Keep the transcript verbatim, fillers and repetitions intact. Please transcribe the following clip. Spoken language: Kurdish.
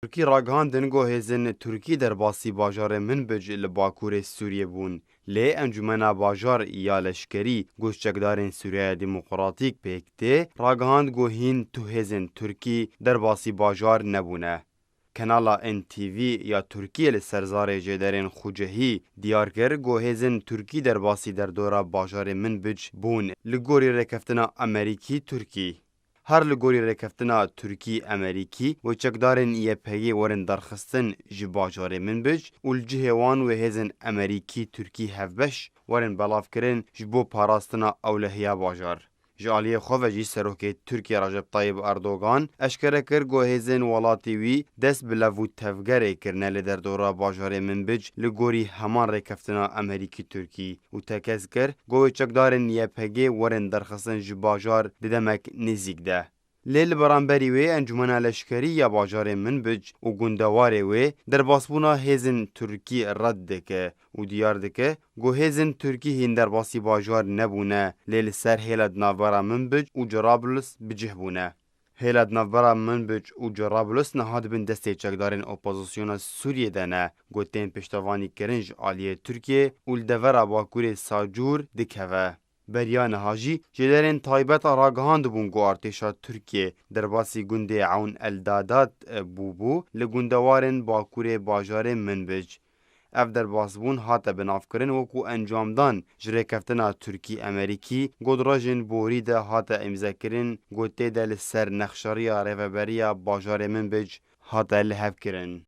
Tirkî ragihandin ku hêzên Tirkî derbasî bajarê Minbic li bakurê Sûriyê bûn. Lê Encûmena Bajar ya Leşkerî ku ji çekdarên Sûriyeya Demokratîk pêk tê, ragihand ku hîn tu hêzên Tirkî derbasî bajar nebûne. Kanala N T V ya Tirkiyê li ser zarê jêderên xucehî diyar kir ku hêzên Tirkî derbasî derdora bajarê Minbic bûn li gorî rêkeftina Amerîkî-Tirkî. Her li gorî rêkeftina Tirkî-Amerîkî wê çekdarên Y P G werin derxistin ji bajarê Minbic û li cihê wan wê hêzên Amerîkî-Tirkî hevbeş werin belavkirin ji bo parastina ewlehiya bajar. Ji aliyê xwe ve jî Serokê Tirkiyê Recep Tayyip Erdogan eşkere kir ku hêzên welatê wî dest bi lev û tevgerê kirine li derdora bajarê Minbic li gorî heman rêkeftina Amerîkî-Tirkî û tekez kir ku wê çekdarên Y P G werin derxistin ji bajar di demek nêzîk de. Lê li beramberî wê Encûmena Leşkerî ya bajarê Minbic û gundewarê wê derbasbûna hêzên Tirkî red dike û diyar dike ku hêzên Tirkî hîn derbasî bajar nebûne, lê li ser hêla di navbera Minbic û Cerablus bi cih bûne. Hêla di navbera Minbic û Cerablus niha di bin destê çekdarên opozisyona Sûriyê de ne, ku tên piştevanî kirin ji aliyê Tirkiyê û li devera bakurê Sacûr dikeve. Beriya niha jî jêderên taybet ragihandibûn ku artêşa Tirkiyê derbasî gundê Ewn El Dadat bûbû li gundewarên bakurê bajarê Minbic. Ev derbasbûn hate binavkirin wekû encamdan ji rêkeftina Tirkî-Amerîkî ku di rojên borî de hate îmzekirin ku tê de li ser nexşeriya rêveberiya bajarê Minbic hate lihevkirin.